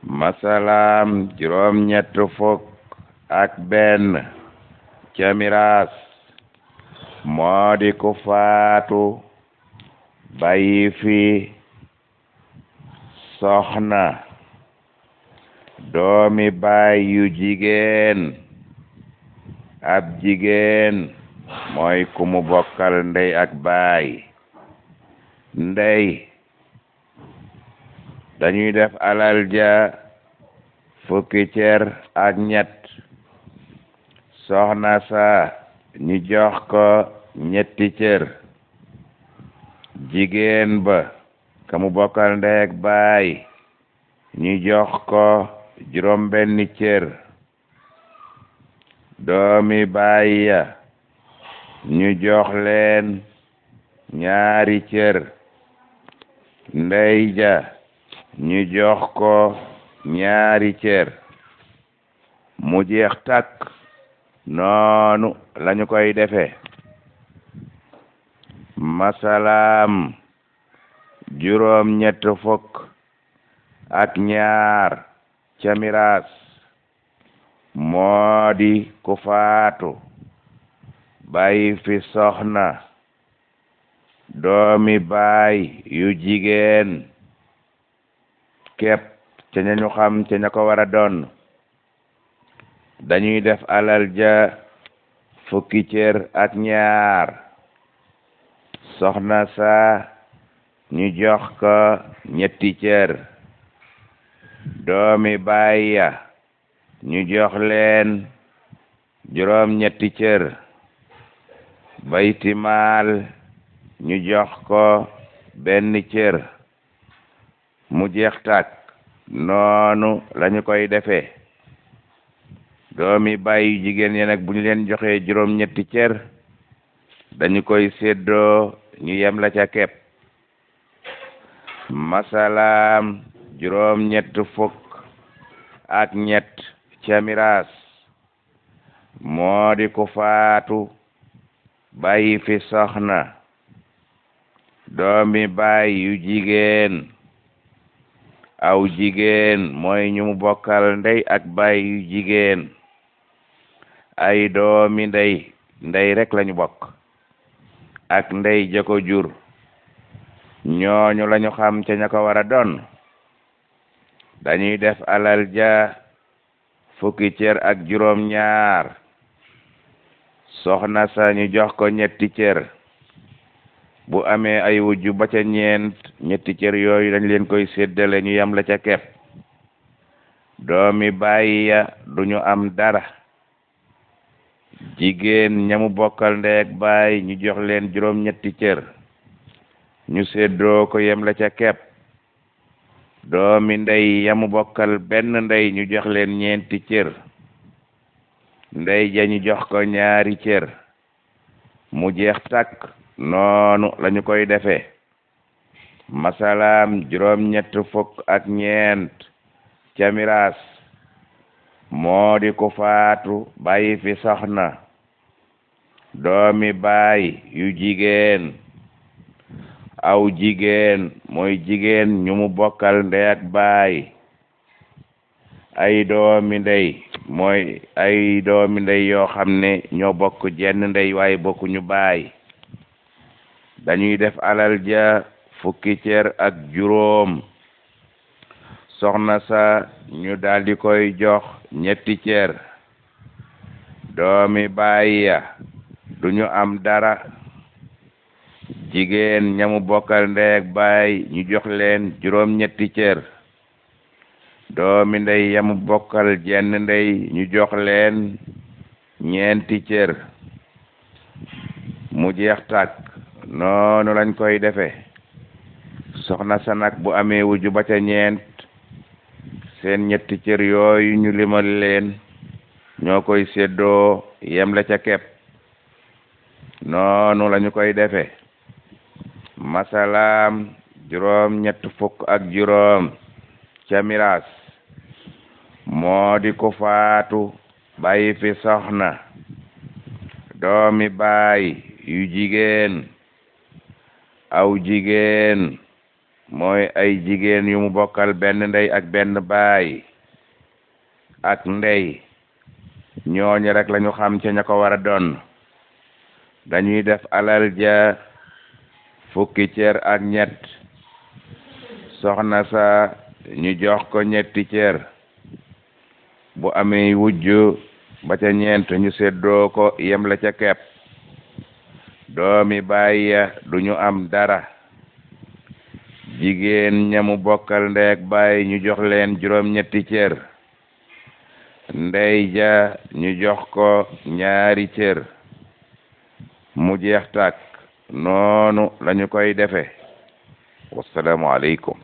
masalaam juróom ñett fukk ak benn ca miraas moo di ku faatu bàyyi fi soxna doomi baay yu jigéen ab jigéen mooy ku mu bokkal ndey ak baay ndey dañuy def alal ja fukki cër ak ñett soxna sa ñu jox ko ñetti cër jigéen ba ka mu bokkal ndey ak baay ñu jox ko juróom benni cër doomi baay ya ñu jox leen ñaari cër ndey ja ñu jox ko ñaari cër mu jeex takk noonu lañu koy defe masalaam juróom ñett fukk ak ñaar ca miraas moo di ku faatu bàyyi fi soxna doomi baay yu jigéen képp ca ñañu xam ca ña ko war a doon dañuy def alal ja fukki cër ak ñaar soxna sa ñu jox ko ñetti cër doomi baay ya ñu jox leen juróom ñetti cër baytimaal ñu jox ko benn cër mu jeex tàkk noonu lañu koy defee doomi baay yu jigéen yi nag bu ñu leen joxee juróom ñetti cër dañu koy séddoo ñu yem la ca kepp masalaam juróom ñett fukk ak ñett ca miraas moo di ku faatu bàyyi fi soxna doomi baay yu jigéen aw jigéen mooy ñu mu bokkal ndey ak baay yu jigéen ay doomi ndey rek lañu bokk ak ndey ja ko jur ñooñu lañu xam ca ña ko war a doon dañuy def alal ja fukki cër ak juróom ñaar soxna sa ñu jox ko ñetti cër bu amee ay wujju ba ca ñetti cër yooyu dañ leen koy séddale ñu yam la ca kepp doomi baay ya duñu am dara jigéen ñamu bokkal ndey ak baay ñu jox leen juróom ñetti cër ñu séddoo ko yem la ca kepp doomi ndey yamu bokkal benn ndey ñu jox leen ñeenti cër ndey ja ñu jox ko ñaari cër mu jeex takk noonu lañu koy defee masalaam juróom ñett fukk ak ñeent ca miraas moo di ku faatu bàyyi fi soxna doomi baay yu jigéen aw jigéen mooy jigéen ñu mu bokkal ndey ak baay ay doomi ndey mooy ay doomi ndey yoo xam ne ñoo bokk jenn ndey waaye bokkuñu baay dañuy def alal ja fukki cër ak juróom soxna sa ñu daldi koy jox ñetti cër doomi baay ya duñu am dara jigéen ñamu bokkal ndey ak baay ñu jox leen juróom ñetti cër doomi ndey yamu bokkal jenn ndey ñu jox leen ñeenti cër mu jeex tàkk noonu lañ koy defe soxna sa nag bu amee wujju ba ca ñeent seen ñetti cër yooyu ñu limal leen ñoo koy séddoo yem la ca kepp noonu lañu koy defe masalaam juróom ñett fukk ak juróom ca miraas moo di ku faatu bàyyi fi soxna doomi baay yu jigéen aw jigéen mooy ay jigéen yu mu bokkal benn ndey ak benn baay ak ndey ñooñu rek lañu xam ca ña ko war a doon dañuy def alal ja fukki cër ak ñett soxna sa ñu jox ko ñetti cër bu amee wujju ba ca ñeent ñu séddoo ko yem la ca kepp doomi baay ya duñu am dara jigéen ñamu bokkal ndeeg baay ñu jox leen juróom-ñetti cër ndey ja ñu jox ko ñaari cër mu jeex tàkk noonu lañu koy defe wassalaamu aleykum